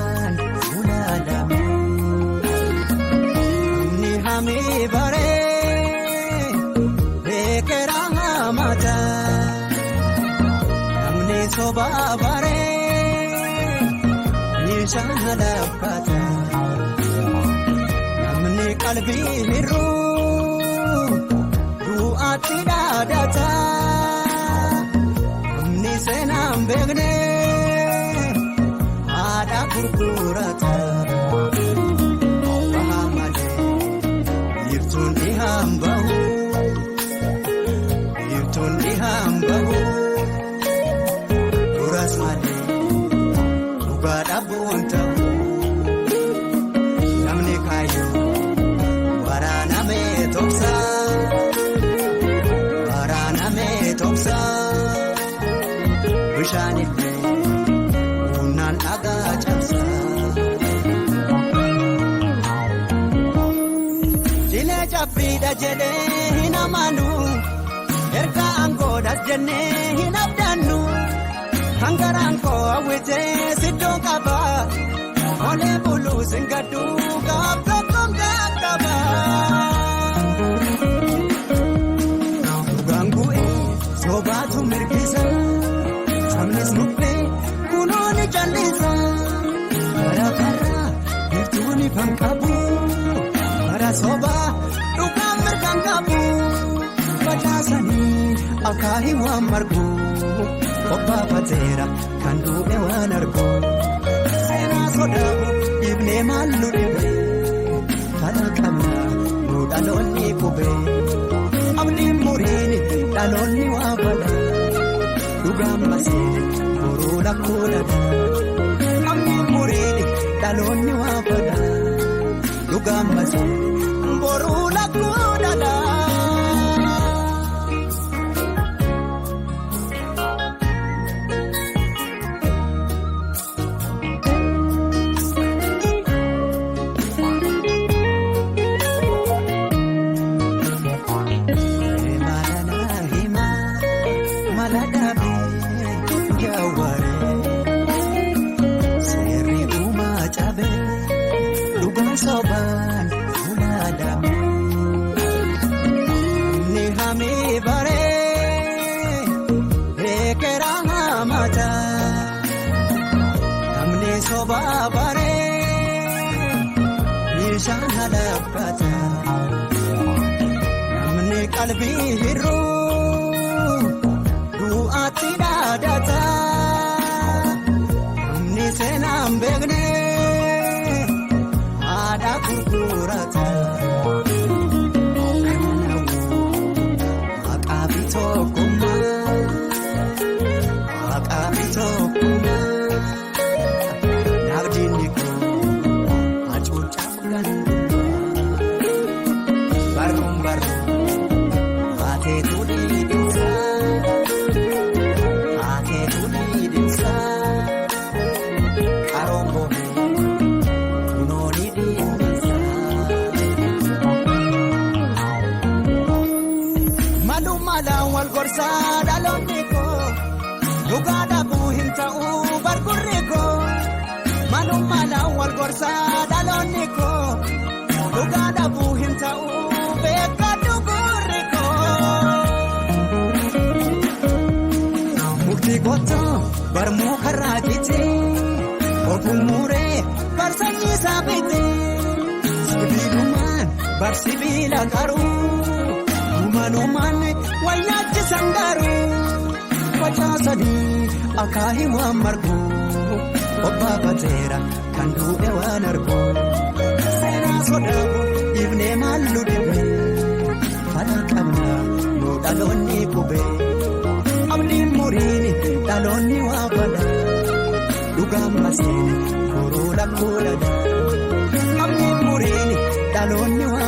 sobaan funaaname. Namni hamii baree beekera hamata. Namni sobaa baree bishaan halakkata. Namni qalbii hir'uu du'aatti dhaadata. Namni seenaan beekne haadha gurgurata. Baha malee biiftuun ni hambahu. Biiftuun ni hambahu. Duras malee dhugaa dhabuun ta'u. Namni kaayyoo waraanamee toksa. Waraanamee toksa. Bishaan illee humnaan dhagaa cabsa. Jilee cabbiidha jedhee hin amanu. Erga aangoodhas jennee hin abdannu. Hangaraan koo hawwitee siddoo qaba. Olee buluus hin gaddu gaaf tokkoon qaqqaba. Dhugaan bu'ee sobaatu mirgisa. Sabnis nuffee kunuun jallisa. Bara bara biiftuun ifaan qabu. Bara sobaa dhugaan mirgaan qabu. Facaasanii akaahii waan margu. Obbaafateera kan du'e waan argu. Seenaa sodaamu dhiibnee maal nu dhibe. Fala qabna nu dhaloonni qube. Abdiin muriin dhaloonni waa fala. Dhugaan maseene boruu lakkoo dhadha. Abdiin muriin dhaloonni waa fala. Dhugaan maseene boruu lakkoo dhadha. Sobaan funaaname. Namni hamii baree beekera hamata. Namni sobaa baree bishaan halakkata. Namni qalbii hir'uu du'aatti dhaadata. Namni seenaan beekne. Haadha gurgurata. Maqaa fi tokkummaa. Maqaa fi tokkummaa. Naafdiin koo hacuuccaa gandummaa. Barruun barruun haateetu dhiidhimsa. Haateetu dhiidhimsa. Qaroon boonee. Malumaadhaan wal gorsaa dhaloonni koo dhugaa dhabuu hin ta'uu bargurri koo. Malumaadhaan wal gorsaa dhaloonni koo dhugaa dhabuu hin ta'uu beekadhu gurri koo. Mukti qottoo barmuu karaa jitee ofuun muuree barsanyii saaphetee sibiilumaan bar sibiila qaruu. Manumaan wal nyaachisan garuu facaasanii akaahii waan margu obbaafateera kan du'e waan argu. Seenaa sodaamu dhiibnee maal nu dhibe fala qabna nu dhaloonni qube. Abdiin muriin dhaloonni waa fala dhugaan maseene boruu lakkoo dhadha. Abdiin muriin dhaloonni waa.